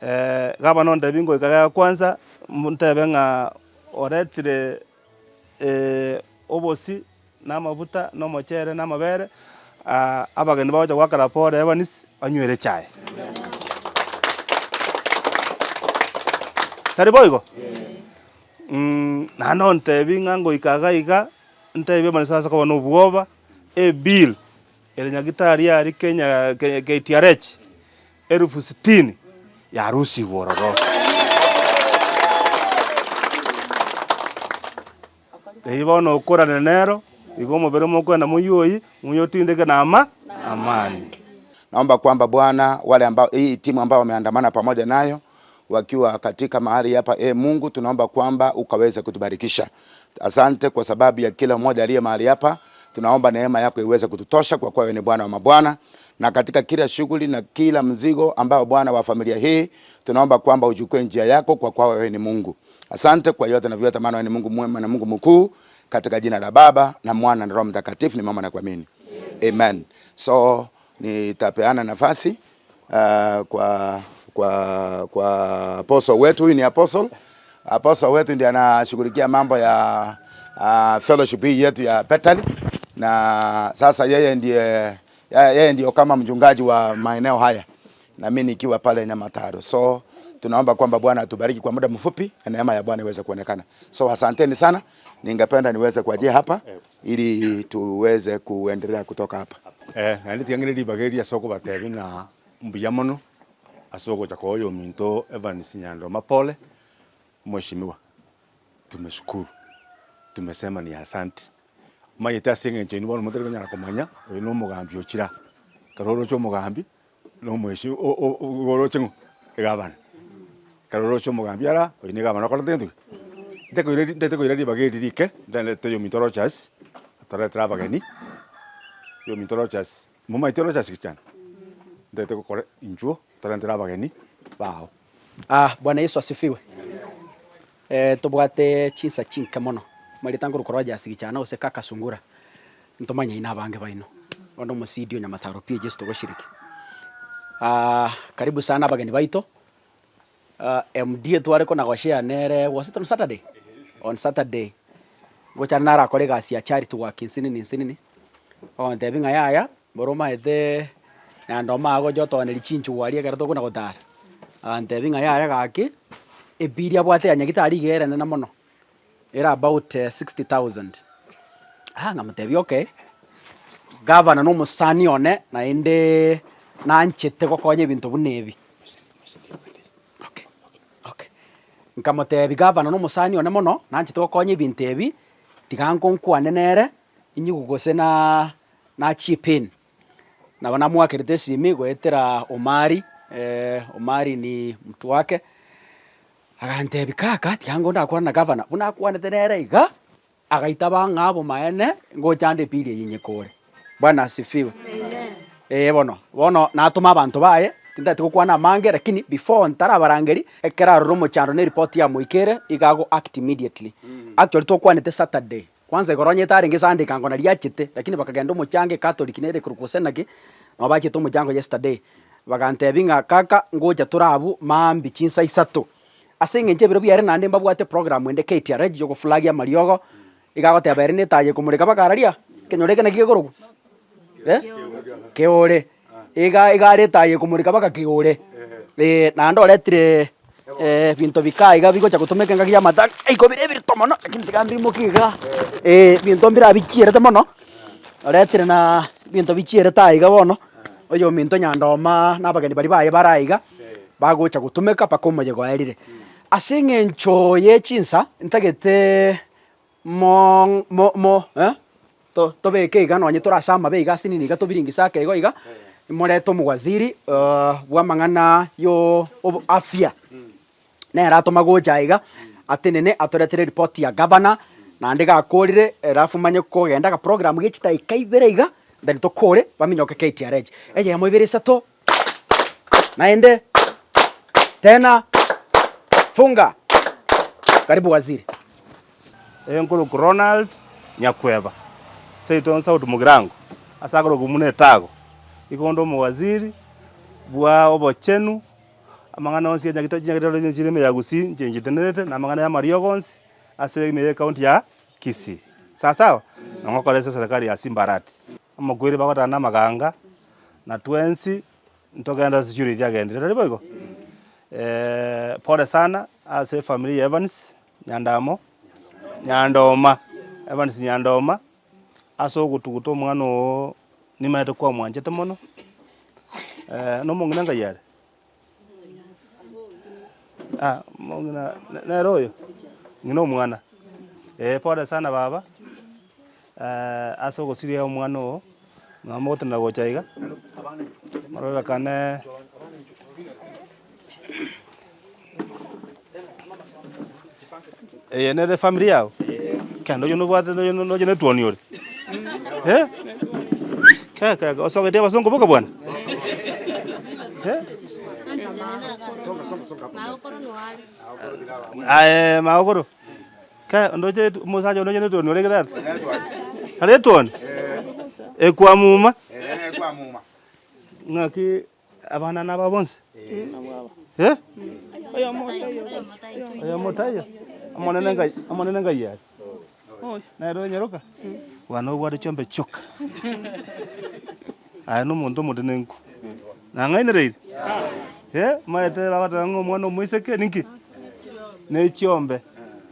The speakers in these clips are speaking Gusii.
Gavana ontebie ngoika iga kwanza, ntebe ng'a oretire obosie na amafuta, na omochere, na amabere, abageni bagocha goakera pore Evans, banywere echae. Tari boigo? Naende ontebie ng'a ngoika iga iga, ntebie Evans ase koba na obwoba, ebill ere nyagitari aria Kenya KTRH, Elfu sitini yarusigwe ororo. Eyio bono okorane nero, igo omobere mokwenda moyio oyio, moyotindeke na ama amani. Naomba kwamba Bwana wale ambao hii timu ambao wameandamana pamoja nayo wakiwa katika mahali hapa, e Mungu, tunaomba kwamba ukaweze kutubarikisha. Asante kwa sababu ya kila mmoja aliye mahali hapa, tunaomba neema yako iweze kututosha, kwa kuwa wewe ni Bwana wa mabwana, na katika kila shughuli na kila mzigo ambao Bwana wa familia hii, tunaomba kwamba uchukue njia yako, kwa kuwa wewe ni Mungu. Asante kwa yote na vyote, maana wewe ni Mungu mwema na Mungu mkuu, katika jina la Baba na Mwana na Roho Mtakatifu nimeomba na kuamini, amen. So nitapeana nafasi uh, kwa kwa kwa apostle wetu. Huyu ni apostle, apostle wetu ndiye anashughulikia mambo ya uh, fellowship hii yetu ya Bethel, na sasa yeye ndiye yeye ndio kama mchungaji wa maeneo haya na mimi nikiwa pale Nyamataro. So tunaomba kwamba Bwana atubariki kwa muda mfupi na neema ya Bwana iweze kuonekana. So asanteni sana, ningependa niweze kuajia hapa ili tuweze kuendelea kutoka hapa. Eh, naende tiga ng'ire ribaga eri ase okobatebia ng'a mbuya mono ase ogocha koa oyominto Evans Nyandoma pole, Mheshimiwa, tumeshukuru, tumesema ni asanti. Omanyete ase eng'encho inwe bono motari konyara komanya, oyo na omogambi ochire aa. Ekero oroche omogambi, na omoeshi o- o- igo oroche ng'o? Egavana. Ekero oroche omogambi ara aa, oyo na egavana okorete gento ki? Ntakoira ri ntagete koira ribaga eri rike, ntaendete oyominto Rochas, atoretere abageni, oyominto Rochas, momaete Rochas gichana? Ntagete gokora inchuo, torentere abageni bago. Ah, Bwana Yesu asifiwe. Eh, tobwate chinsa chinke mono. Marieta nkorokwa Rogers Gichana gose Kaka Sungura. Ntomanyaine abange baino. Bono omosidi o Nyamataro pi Yesu togoshiriki. Ah, karibu sana abageni baito. Ah, MD tware kona goshare nere was it on Saturday? On Saturday. Ngochare narakore egasi ya charity work nsinini nsinini. Ogontebia ng'a yaya, Mboro omaete naende omanye gocha otooneria chinchugu aria ekero tokona gotara, agantebia ng'a yaya gaki, ebill abwate ya nyagetari iga ere enene mono, ere about 60,000. Ah nkamotebia okay, gavana na omosani one naende nanchete gokonya ebinto buna ebi, okay okay, nkamotebia gavana na omosani one mono, nanchete gokonya ebinto ebi, tiga nkonkwane nere, inyigu gose na. Nachie pen, nabo namoakerete esimi goetera Omari, Omari ni mtu wake, agantebia kaka tiga nigo ndakwane na gavana, buna akwanete nere iga, agaitaba ng'a obomaene ngocha nde epili eye nyekore. Bwana asifiwe. Eeh bono, bono natoma abanto baye, tintagete gokwana amange lakini before ntarabarangeria, ekero arora omochando na eripoti yamoikeire, iga ago act immediately. Actually twakwanete Saturday. Kwanza igoro onye tarenge Sunday ekango naria achete, lakini bakagenda omochango ecatholic nere ekorokwa gose naki, nabo bachete omochango yesterday, bagantebia ng'a kaka ngocha tore abwo maambia chinsa isato. Ase eng'encho ebiro biare naende mbabwate program ende KTRH ya ogoflagia amariogo, iga agoteba ere netayo ekomoreka mpaka araria, ekenyoro eke naki gekorokwa? Eh, keore. Iga iga are etayo ekomoreka mpaka keore, eh, naende oretire ebinto bika iga bigocha gotumeka engaki ya amatanga, iko bire ebirito mono lakini tiga mbimokie iga, ebinto mbire bichierete mono, oretire na ebinto bichierete aiga bono, oyominto Nyandoma na abageni baria baye bare aiga, bagocha gotumeka mpaka omoyega oerire. Ase eng'encho ye chinsa, ntagete. Mo mo mo eh, to tobeke iga nonye tore ase amabe iga asinini iga tobiringise ake igo iga, morete omowaziri bw'amang'ana yo obo afya, nere atoma gocha iga, atenene atoretere eripoti ya gavana, naende gakorire alafu manye kogenda agaprogram ga chidaika ibere iga, then tokore baminyoke KTRH. Eyemo ibere isato, naende tena funga, karibu waziri. Enkorokwa Ronald Nyakweba, seito Nsauti Mugirango, ase akorokwa buna Etago. Igo onde omowaziri bwa obochenu. Amang'ana onsi ya nyagita chinyagitari onye chire ime ya Gusii inche nchitenerete, na amang'ana ya amariogo onsi ase ime ye ekaunti ya Kisii. Sawasawa? Na ngokora ase eserekari ya Simba Arati. Amakweri bagotana na amaganga, na twensi ntogende ase chiuri eria agendire, tari boigo? Pole sana ase efamiri ya Evans Nyandamo, Nyandoma, Evans Nyandoma, ase ogotuguta omwana oo nimaete kwamwanchete mono, na omong'ina ngai are? Ah, omong'ina nere oyo? Ng'ina omwana, eh pole sana baba, ase ogosiria omwana oo, nabo mogotenena gocha iga, mororekane. Eye nere efamiri yago? Kende oyo nobwate noyo noche na etuoni ore? Eh? Ke ke ke osogete abasongo boka bwana? Eh? Aye magokoro, ke ndoche omosacha oyo noche na etuoni ore iga tata? Are etuoni? Ekwamuma? Ng'aki Abana naba bonsi? Eh? Oyomo taiyo. Omonene ngai, omonene ngai are? Nere onyaroka? Bwana obwate chiombe chioka. Aye na omonto omotenenku. Nang'ainereire? Eh, omanyete bagoteba ng'a omwana omoiseke ninki? Ne chiombe.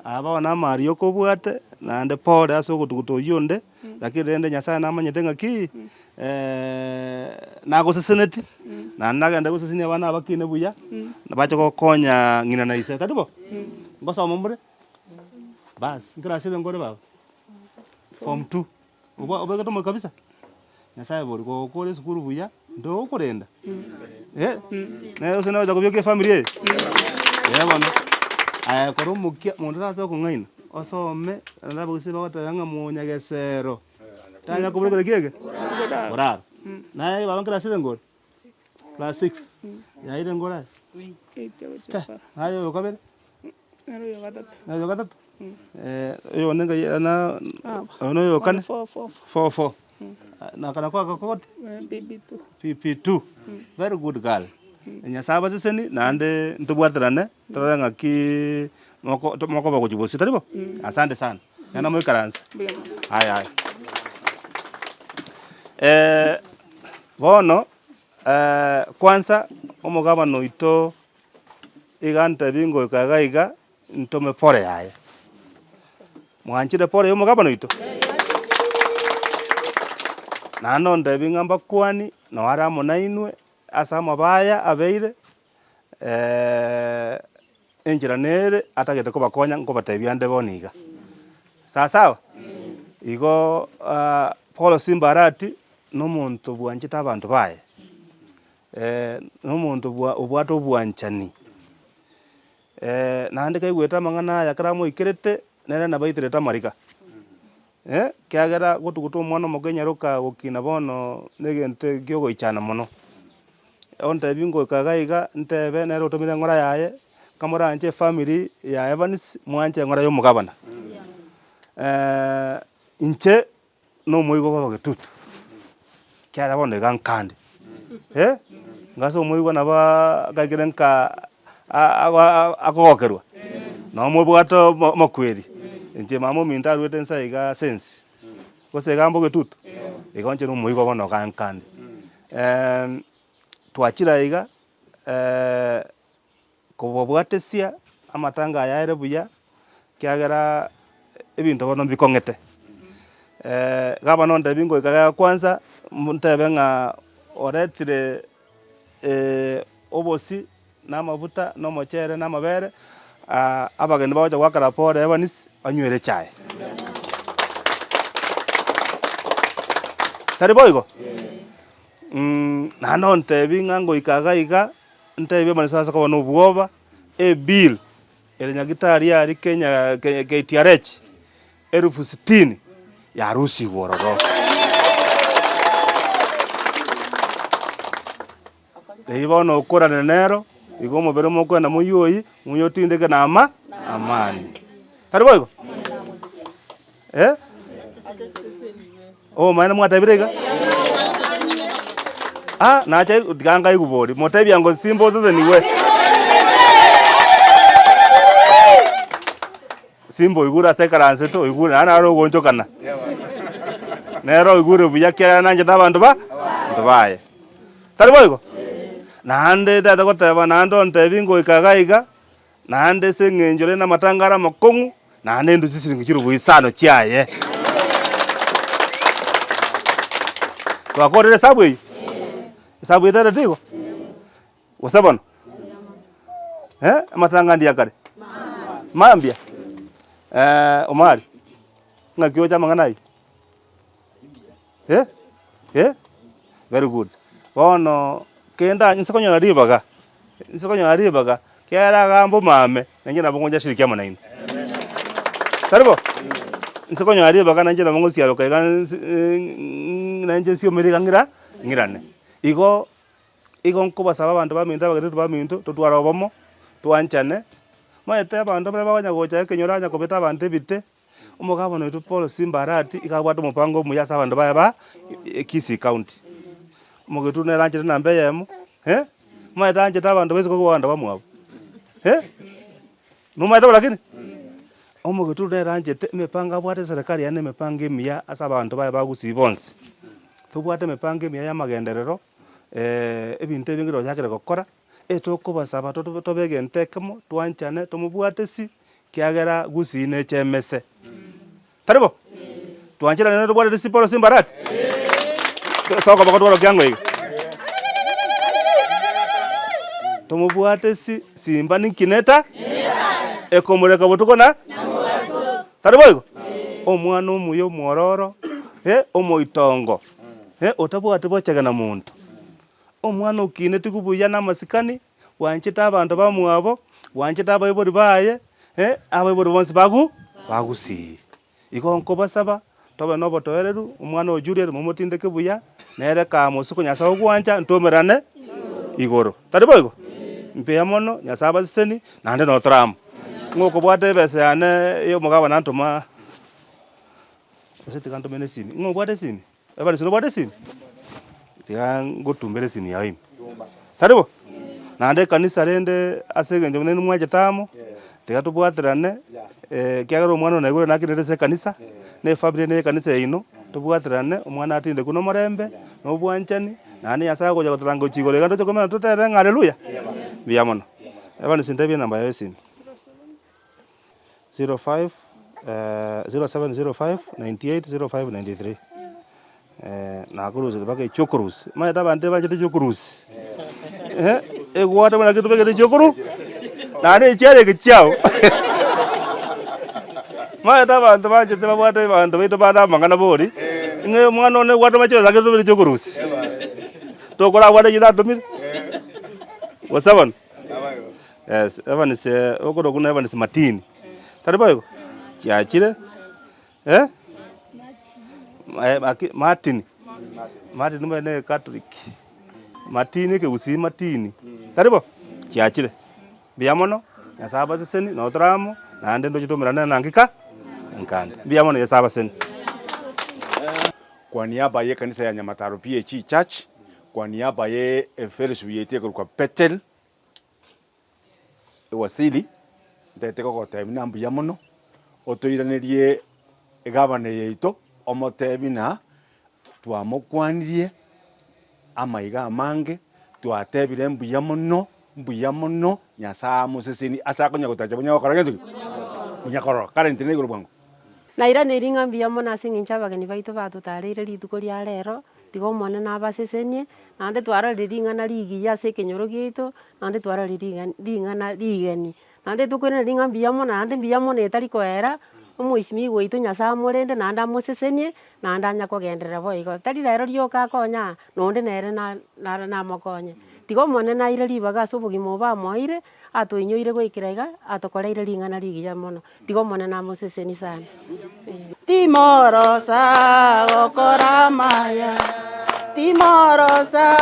Aba bono amari okobwate, naende pore ase ogotuguta oyio onde. Lakini rende Nyasae namanyete ng'aki nagoseseneti, naende nagende gosesenia abana aba kine buya, bache gokonya ng'ina na ise, tari bo? Ngosoma more? Baas, nkerasi ebe nkore baba? Form two, oba obegete omoyo kabisa? Nyasae bori gokora esukuru buya, ntogokorenda eh, nere gose nocha kobeka efamiri eye? Eeh bono, aye kora omokia monto tasa okong'aina, osome naende abagusii bagoteba ng'a monyagesero tanya koborekera ki eke? Korara. Naye baba nkerase renge ore? Class six, yaye renge ore aye? Naye oyo kabere? Nere oyo gatato. Nere oyo gatato? Oyo one ngai na oyo noyo o kane? Four, four. Four, four. Na kana kwaka kogote? PP two. PP two. Very good girl. Nyasaye abaseseni naende ntobwaterane torore ng'aki moko mokoba gochia bosio tari bo? Asante sana. Genda moikaranse. Mbuya mono. Aya aya. Bono kwanza omogabana oito Iga ntebi ngoika iga iga, ntome pore yaye. Mwanchire pore ya omogabana oito? Naende ontebi ng'a mbakwani, noo are amo nainwe, ase amabaya abeire, enchera nere atagete kobakonya nkobatebia nde bono iga. Sawasawa? Igo Paul Simba Arati, na omonto bwanchete abanto baye. Nomonto obwate obwanchani, naende kaigwete amang'ana aya ekero amoikerete, nere nabo aiterete amariga, ekiagera gotuguta omwana omoke onyaroka gokina bono na egento kia ogoichana mono. Ontebie ngoika iga iga, ntebe nere otomire eng'ora yaye, kamoranche efamiri ya Evans, mwanche eng'ora ya omogabana. Inche. Nomoigwa bw'abagetutu, ekiagera bono iga nkande, eh, ngase omoigwa nabo akaikire nka akogokerwa, nabo mobwate omokweri, inche mama ominto arwete inse iga ase ense, gose iga mbogetutu, igo inche nomoigwa bono iga nkande. Twachire aiga. Kobabwatesia amatanga aya aere buya, ekiagera ebinto bono mbikong'ete. Gavana ontebie ngoika iga kwanza, ntebe ng'a oretire obosie, na amafuta, na omochere, na amabere, abageni bagocha goakera pore Evans, banywere echae. Tari boigo? Naende ontebie ng'a ngoika iga iga. Ntebie amanisa ase koba nobwoba, ebill ere nyagitari aria Kenya KTRH elfu sitini yarusigwe ororo. Eyio bono okorane nero, igo omobere mokoenda moyio oyio, moyotindeke na ama amani. Tari boigo? Eh? Obomaene mwatebire iga? Ah, nacha tiga nkaigwa bori, motebia ngo simba osesenigwe. Simba oigure ase aikaransete oigure naende naro ogoonchokana. Nere oigure buya ekiagera nanchete abanto ba abanto baye. Tari boigo? Naende tata goteba naende ontebie ngoika iga iga, naende ase eng'encho rende amatanga are amakong'u, naende ndusie chisiringi chirobo isano chiaye. Twakorire esabu eywo? Esabu eye tereti igo? Gose bono? Eh, amatanga ndiya kare? Mambia? Omari, ng'aki oche amang'ana aywo? Eh, eh, very good. Bono kende inse konyora ribaga, inse konyora ribaga, kera agambe omame, nainche nabo ngocha shiriki amo nainwe. Tari bo? Inse konyora ribaga nainche nabo ngosiaroka iga nsi nainche nsiomere iga ng'ira ng'irane. Igo, igo nkobasaba abanto baminto abageretu baminto, totware obomo, twanchane, omanyete abanto baria bakonya gocha ekenyoro banya kobeta abanto ebite, Omogabana oito Paul Simba Arati iga abwate omopango omuya ase abanto baye ba Kisii County. Omogetu nere anchete namba eyemo, eh, omanyete anchete abanto ba isiko kobua abanto bamwabo, eh, nomanyete bo lakini? Omogetu nere anchete emepango abwate eserekari yaye na emepango emiya ase abanto baye ba Gusii bonsi. Tobwate emepango emiya ya amagenderero, ebinto ebinge twachakire gokora, etokobasaba tobe egento ekemo, twanchane, tomobwate si, Kiagera Gusii neche emese. Tari bo? Twancherane tobwate risiporo simbarati? Ase okoboko tworokia ng'o iga? Tomobwate si simba ninki neta? Ekomoreka botuko na? Tari boigo? Omwana omuya omwororo, eh, omoitongo, eh, otabwati bochege na monto. Omwana okinetigwe buya na amasikani, Bwanchete abanto bamwabo, bwanchete abaibori baye, eh, abaibori bonsi bagu bagusii. Igo nkobasaba, tobe na obotoereru, omwana o Juliet momotindeke buya, nere kamosuko Nyasae ogwancha ntwomerane igoro. Tari boigo? Mbuya mono, Nyasae abaseseni, naende notore amo. Ng'a okobwata ebesa yane ya omogabana antoma, gose tiga ntomene esimi, ng'a obwate esimi? Evarisi nobwate esimi? Tiga ngotumbere esimi yao ime. Tari bo? Naende ekanisa rende ase eng'encho buna inwe mwachete amo, tiga tobwaterane ekiagera omwana oyo naigure nakinete ase ekanisa, na efamiri eye na ekanisa yaino, tobwaterane omwana atindekwe na omorembe, na obwanchani, naende Nyasaye agocha gotoranga gochia igoro iga ntoche komenya toterere ng'a haleluya, mbuya mono. Evarisi ntebie enamba yao ya esimi. 05 0705 98 05 93 nakorusia mpaka echiokorusia omanyete abanto ebanchete echiokorusia egwata buna tobegete echiokoru naende echiare eke chiao omanyete abanto banchete babwate abanto baito bande amang'ana bori, ng'a omwana one egwate amache ake tobere echiokorusia tokorabwate eywo natomire gose bono. Yes, Evans okorokwa buna Evans Martini, tari boigo? Chiachire eh? Martin, Martin omanyete na ecatholic, Martini ekegusii Martini, tari bo? Chiachire, mbuya mono, Nyasaye abaseseni, nabo tore amo, naende ndoche twaumerane na ngika nkande. Mbuya mono Nyasaye abaseseni. Kwa niaba y'ekanisa ya Nyamataro PAG Church, kwa niaba ye efellowship yaito ekorokwa Bethel, Ewasili, ntagete gogotebia buna mbuya mono, otoiranerie egavana yaito, omotebi na twamokwanirie amaiga amange, twatebire mbuya mono, mbuya mono, Nyasaye amosesenie ase akonya gotacha bonya gokora gento ki? Bonya korora. Current na igoro bwango. Nairaneirie ng'a mbuya mono ase eng'encho abageni baito batotareire rituko ria rero, tiga Omonene abasesenie, naende twarorire ring'ana rigiya ase ekenyoro giaito, naende twarorire ring'a ring'ana rigeni. Naende tokoiraneria ng'a mbuya mono naende mbuya mono etari koera, omoisimigwa oito Nyasaye amorende naende amosesenie, naende anya kogenderera boigo. Tari rero rioka akonya, nonde nere na naro namokonye. Tiga Omonene aire ribaga ase obogima obo amoeire, atoinyoire goikera iga, atokoreire ring'ana rigiya mono. Tiga Omonene amosesenie sana. Timorosa gokora amaya, timorosa,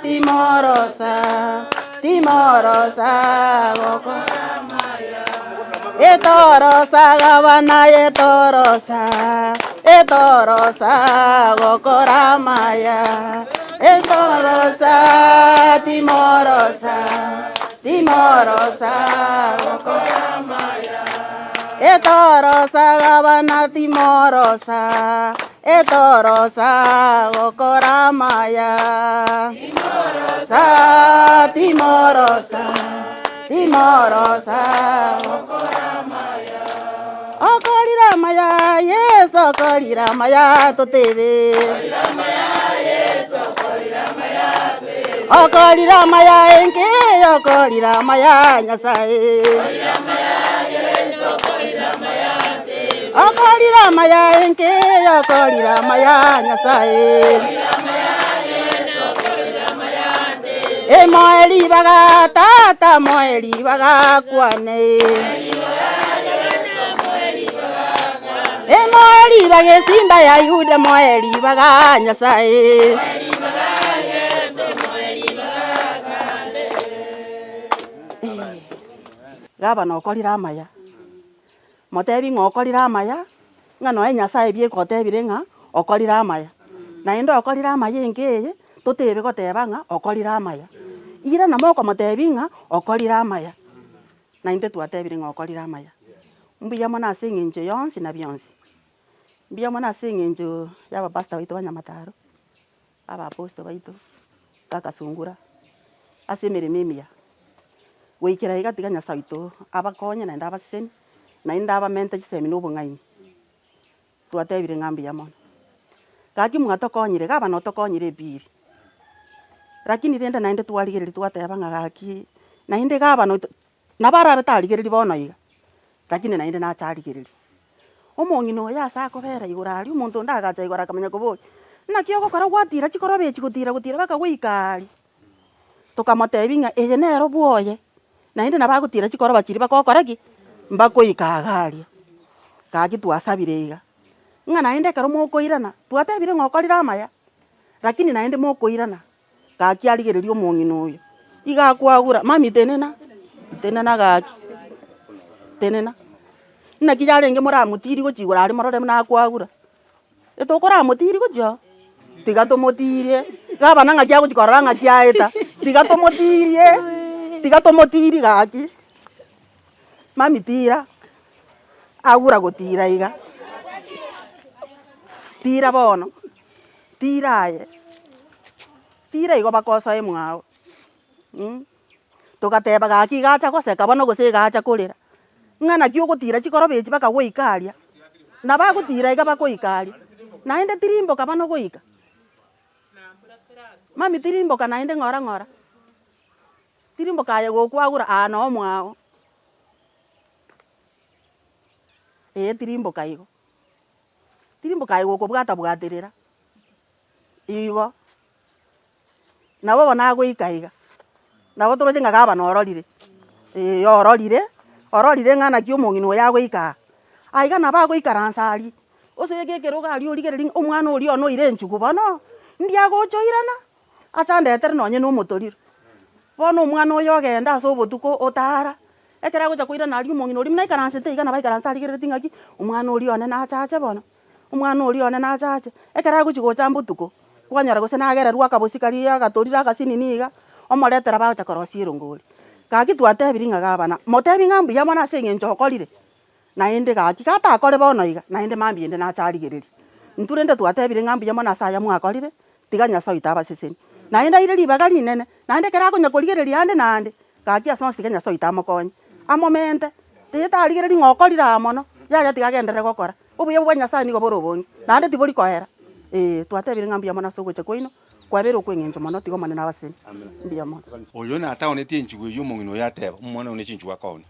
timorosa, timorosa gokora amaya. Etorosa gabana etorosa, etorosa gokora amaya, etorosa, timorosa, timorosa gokora amaya. Etorosa gabana timorosa, etorosa gokora amaya. Timorosa, timorosa, timorosa gokora amaya. Okorire amaya Yeso, okorire amaya totebe. Okorire amaya enke, okorire amaya Nyasaye. Okorire amaya enke, okorire amaya Nyasaye. Emoe ribaga tata, moe ribaga kwane. Emoe ribaga esimba ya Yuda, moe ribaga Nyasaye. Gabana okorire amaya, motebi ng'a okorire amaya, ng'a noe Nyasaye bieka otebire ng'a okorire amaya. Naende okorire amaya enka eye, totebe goteba ng'a okorire amaya. Irana mokomotebia ng'a okorire amaya. Na intwe twatebire ng'a okorire amaya. Mbuya mono ase eng'encho yonsi na bionsi. Mbuya mono ase eng'encho ya abapastor baito ba Nyamataro, abaapostle baito, kaka Sungura, ase emeremo emiya. Goikera iga tiga Nyasae oito abakonye naende abasesenie, naende abamente chisemi na obong'aini. Twatebire ng'a mbuya mono. Gaki mwatokonyire, gavana otokonyire ebiri, rakini rende naende twarigereria twateba ng'a gaki naende gavana oito nabo arabe tarigereria bono iga, rakini naende nache arigererie. Omong'ina oyo ase akobera igoro aria, omonto onde agacha igoro akamanya koboria, naki ogokora gwatira chikoroba echi gotira gotira mpaka goika aria. Tokamotebia ng'a eye nero bwoye, naende nabo agotira chikoroba chiria bakokora ki? Mbakoika iga aria. Gaki twasabire iga, ng'a naende ekero mokoirana, twatebire ng'a okorire amaya, rakini naende mokoirana, gaki arigereria omong'ina oyo, iga akwagura, mami tenena, tenena gaki, tenena. Naki yarenge moramotirie gochia igoro aria morore buna akwagura. Etokoramotirie gochia oo, tiga tomotirie, gabana ng'aki agochia korora ng'aki aeta, tiga tomotirie, tiga tomotirie gaki, mami tira, agura gotira iga, tira bono, tira aye, tira igo mpaka osoe mwago Togateba gaki iga acha goseka bono gose iga acha korera, ng'a naki ogotira chikoroba echi mpaka goika aria, nabo agotira iga mpaka oika aria, naende tirimboka bono goika, mami tirimboka naende ng'ora ng'ora, tirimboka aye gokwagura aa noo omwao, eh tirimboka igo, tirimboka aye gokobwata bwaterera, igo. Nabo bono agoika iga, nabo toroche ng'a gavana ororire, eh ororire, ororire ng'a naki omong'ina oyo agoika aa. Aiga nabo agoikaransa aria, osoe ekerogo aria origereria ng'a omwana oria one oire enchugu bono, ndi agocha oirana, ache andetere nonye na omotoriro. Bono omwana oyo ogenda ase obotuko otara, ekero agocha koirana aria omong'ina oria buna aikaransete iga nabo aikaranse arigerereti ng'aki, omwana oria one nache ache bono, omwana oria one nache ache. Ekero agochi gocha mbotuko. Kwanyora gose nagererwe akabosi karia agatorire agasinini iga, omoretera bagocha korosia erongori. Gaki twatebirie ng'a gabana, motebi ng'a mbuya mono ase eng'encho okorire, naende gaki gatakore bono iga, naende mambia ende nache arigererie. Intwe rende twatebire ng'a mbuya mono ase aya mwakorire, tiga Nyasae oito abasesenie. Naende aire ribaga rinene, naende ekero akonya korigereria ande na ande, gaki ase onsi tiga Nyasae oito amokonye, amomente, tiga tarigereria ng'a okorire aa mono, yaya tiga agenderere gokora. Obuya bwa Nyasae nigo bore obonge, naende tibori koera. Ee, twatebire ng'a mbuya mono ase ogocha kwaino, kwabeire okw'eng'encho mono, tiga Omonene abasesenie. Mbuya mono. Oyo nataonetie enchugu eyio omong'ina oyo ateba, omwana oyo ne chinchugu akooni.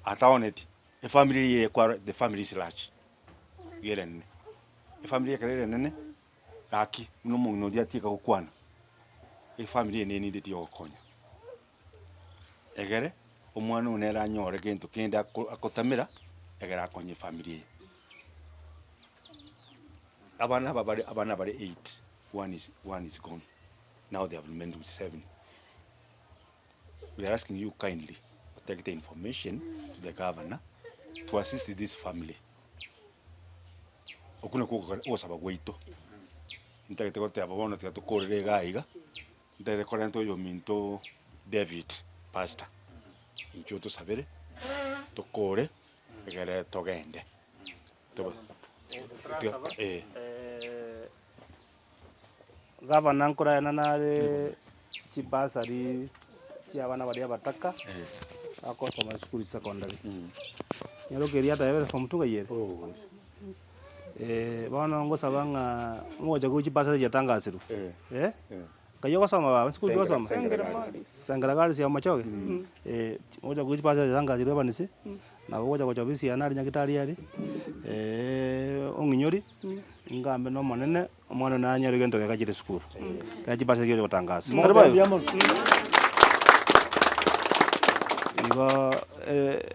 Ataonetie, efamiri eye ekwaro the family is large, iga ere enene. Efamiri ekero ere enene, gaki buna omong'ina oria atieka gokwana, efamiri eye nenindeti yogokonya. Egere, omwana oyo nere anyore gento kende ako akotamera, egere akonye efamiri eye. Abana aba bare abana bare eight, one is one is gone, now they have remained with seven. We are asking you kindly to take the information to the governor to assist this family. Okwo nakwo ogosaba gwaito, ntagete goteba bono tiga tokorere iga iga. Ntere korenta oyominto David, pastor, inchuo tosabere, tokore. Egere togende. Toba tiga eh. Gavana nkoraena nare chibasari chia abana baria abataka bakosoma esukuru chisecondary. Nyaroke eria atebete form two ng'ai ere? Bono ngosaba ng'a ngocha gochia chibasari chiatangasirwe eh, Nkai ogosoma baba? Esukuru ki ogosoma? Sengera Girls. Sengera Girls ya Bomachoge? Eh, ngocha gochia chibasari chiatangasirwe Evans, nabo ogocha gocha ofisi yane aria Nyagetari aria, ong'inyori, ngambe na omonene, omwana one nanyore egento gekachire esukuru. Ekero chibasari chigocha gotangaswa. Tari boigo? Igo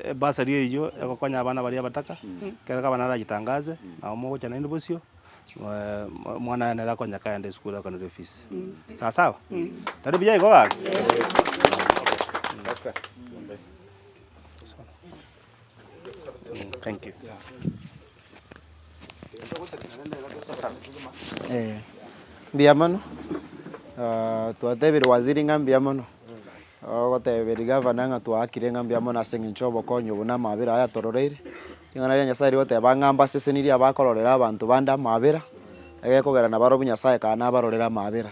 ebasari eyio egokonya abana baria abataka, ekero gavana arachitangase, nabo mogocha naende bosio. Omwana oye nere akonya kaende esukuru akanere efees. Sawa sawa? Tari buya igo gaki? Thank you. Mbuya mono, twatebire waziri ng'a mbuya mono, ogoteberia gavana ng'a twaakire ng'a mbuya mono ase eng'encho ya obokonyi obo na amabera aya atororeire. Ring'ana ria Nyasaye rigoteba ng'a mbasesenirie abakororera abanto bande amabera, egekogera nabarobwo Nyasaye kaa nabarorere amabera.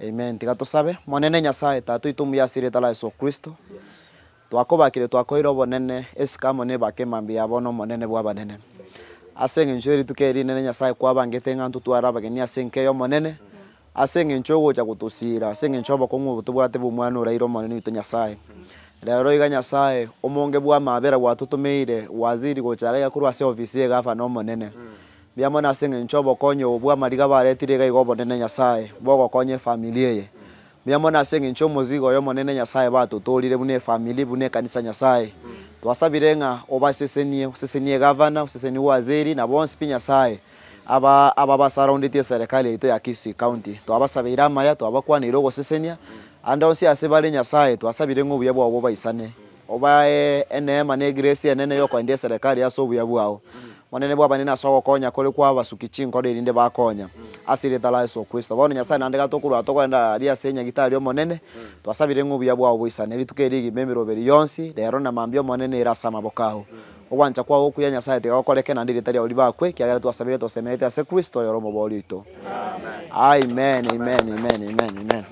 Amen. Tiga tosabe. Monene Nyasaye, Tata oito omuya ase erieta ria Yeso Kristo, twakobakire twakoeire obonene, esiko amo na ebaka emambia ya bono omonene bw'abanene. Ase eng'encho ye rituko eri rinene Nyasaye kwabangete ng'a ntotware abageni ase enka eye Omonene, Ase engencho ogocha gotosiira, ase engencho y'obokong'u obo tobwate bw'Omwana oraire Omonene oito Nyasae. Rero iga Nyasae, omonge bw'amaabera gwatotomeire waziri gocha iga iga korwa ase ofisi y'egavana omonene. Mbuya mono ase engencho y'obokonyi obo bw'amariga baretire iga iga obonene Nyasae, bogokonya efamiri eye. Mbuya mono ase engencho y'omozigo oyo Omonene Nyasae batotoorire buna efamiri, buna ekanisa Nyasae. Twasabire ng'a obasesenie, osesenie egavana, osesenie waziri, na bonsi pi Nyasae. Aba aba basaraundetie eserekari yaito ya Kisii County, twabasabeire amaya, twabakwaneire ogosesenia, ande onsi ase bare Nyasae, twasabire ng'a obuya bwao bobaisane, obae eneema na egrace enene yokoendia eserekari ase obuya bwao. Monene bw'abanene ase ogokonya kore kw'abasuki chinkoro erinde bakonya, ase erieta ria Yeso Kristo. Bono Nyasae naende gatokorwa togenda aria ase enyagitari Omonene, twasabire ng'a obuya bwao boisane rituko eri rigima emeroberi yonsi, rero na mambia Omonene ere ase amaboko ao. Ogwancha kwao okuya Nyasae tiga gokoreke naende erieta riao ribakwe, ekiagera twasabire tosemerete ase Kristo oyore Omoboori oito. Amen, amen, amen, amen, amen.